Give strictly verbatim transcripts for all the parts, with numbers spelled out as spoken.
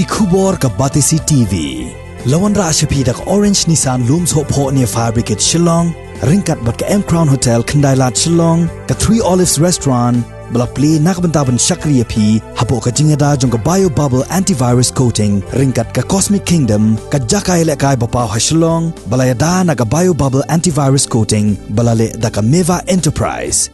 Ki khubor ka Batesi T V. La wanrah sha phi da ka Orange Nissan Lum Sohphoh near Fire Brigade Shillong, ryngkat bad ka M Crown Hotel Khyndai Lad Shillong, ka Three Olives Restaurant, ba la plie na ka bynta ban shakri ïa phi hapoh ka jingïada jong ka Bio Bubble Antivirus Coating, ryngkat ka Cosmic Kingdom, ka jaka ïalehkai ba paw ha Shillong, ba la ïada na ka Bio Bubble Antivirus Coating, ba la leh da ka Meva Enterprise.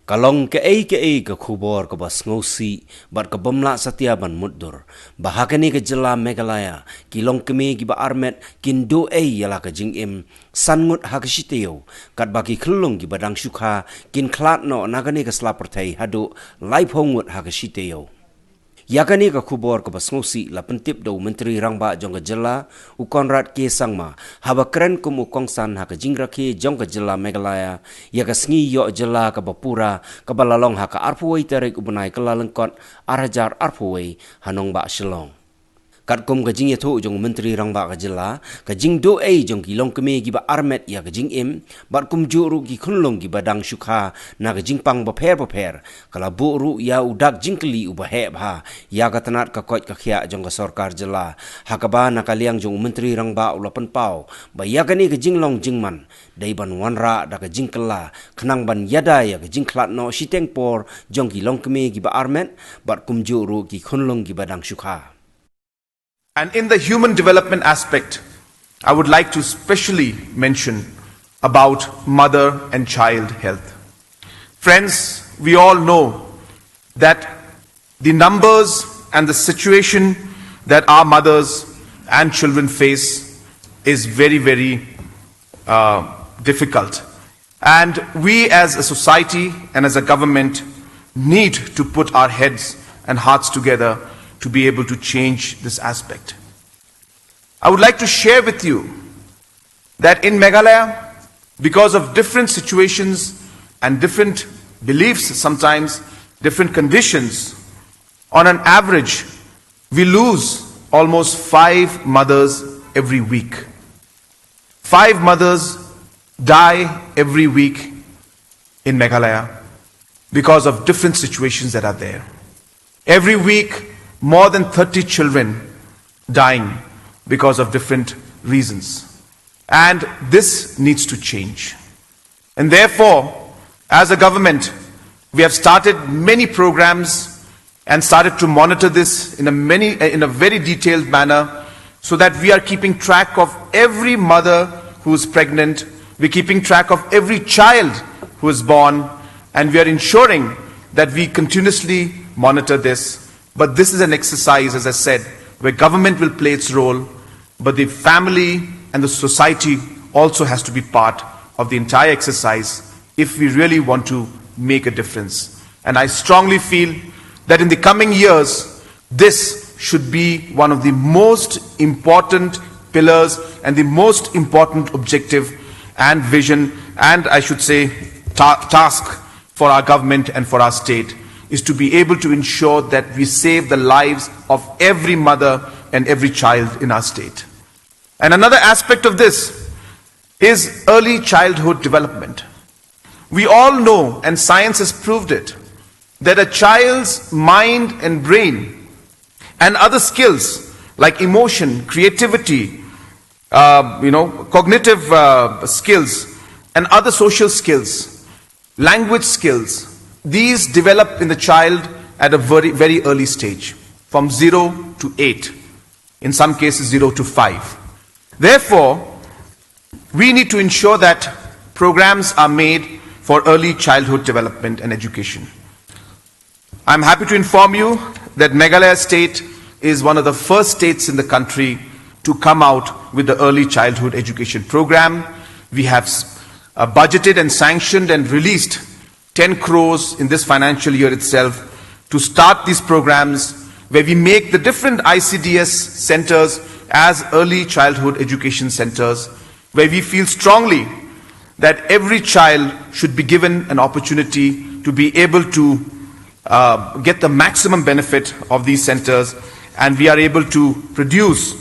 Ka long kaei kaei ka khubor kaba sngewsih bad ka bym lah satia ban mutdur ba ha kane ka jylla Meghalaya ki longkmie kiba armet kin duh ei ïa la ka jingim san ngut ha ka shi taïew, katba ki khyllung kiba dang shu kha kin khlad noh na kane ka sla pyrthei haduh laiphew ngut ha ka shi taïew. Ïa kane ka khubor kaba sngewsih la pyntip da u Myntri Rangbah jong ka jylla, u Conrad K Sangma, haba kren kum u kongsan ha ka jingrakhe jong ka jylla Meghalaya ïa ka sngi ïoh jylla kaba pura, kaba la long ha ka arphew wei tarik u bnai Kyllalyngkot, ar hajar arphew wei, ha nongbah Shillong. Katkum ka jingïathuh jong u Myntri Rangbah ka jylla, ka jingduh ei jong ki longkmie kiba armet ïa ka jingim, bad kumjuh ruh ki khunlung kiba dang shu kha na ka jingpang bapher bapher, ka la buh ruh ïa u dak jingkylli uba heh bha ïa ka tnat ka koit ka khiah jong ka sorkar jylla, ha kaba na ka liang jong u Myntri Rangbah u la pynpaw ba ïa kane ka jinglong jingman dei ban wanrah da ka jingkylla, khnang ban ïada ïa ka jingkhlad noh shiteng por jong ki longkmie kiba armet, bad kumjuh ruh ki khunlung kiba dang shu kha. And in the human development aspect, I would like to specially mention about mother and child health. Friends, we all know that the numbers and the situation that our mothers and children face is very, very uh, difficult. And we as a society and as a government need to put our heads and hearts together to be able to change this aspect. I would like to share with you that in Meghalaya, because of different situations and different beliefs, sometimes different conditions, on an average, we lose almost five mothers every week. Five mothers die every week in Meghalaya because of different situations that are there. Every week, more than thirty children dying because of different reasons. And this needs to change. And therefore, as a government, we have started many programs and started to monitor this in a many, in a very detailed manner, so that we are keeping track of every mother who is pregnant, we're keeping track of every child who is born, and we are ensuring that we continuously monitor this. But this is an exercise, as I said, where government will play its role, but the family and the society also has to be part of the entire exercise if we really want to make a difference. And I strongly feel that in the coming years, this should be one of the most important pillars and the most important objective and vision, and I should say ta-, task for our government and for our state, is to be able to ensure that we save the lives of every mother and every child in our state. And another aspect of this is early childhood development. We all know, and science has proved it, that a child's mind and brain and other skills like emotion, creativity, uh, you know, cognitive uh, skills, and other social skills, language skills, these develop in the child at a very, very early stage, from zero to eight, in some cases zero to five. Therefore, we need to ensure that programs are made for early childhood development and education. I'm happy to inform you that Meghalaya State is one of the first states in the country to come out with the early childhood education program. We have uh, budgeted and sanctioned and released ten crores in this financial year itself to start these programs, where we make the different I C D S centers as early childhood education centers, where we feel strongly that every child should be given an opportunity to be able to uh, get the maximum benefit of these centers, and we are able to produce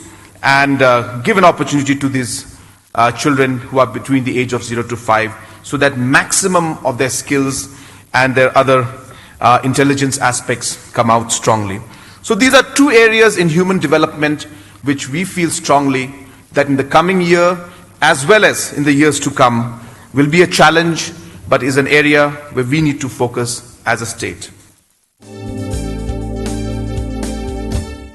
and uh, give an opportunity to these uh, children who are between the age of zero to five, so that maximum of their skills and their other uh, intelligence aspects come out strongly. So these are two areas in human development which we feel strongly that in the coming year, as well as in the years to come, will be a challenge, but is an area where we need to focus as a state.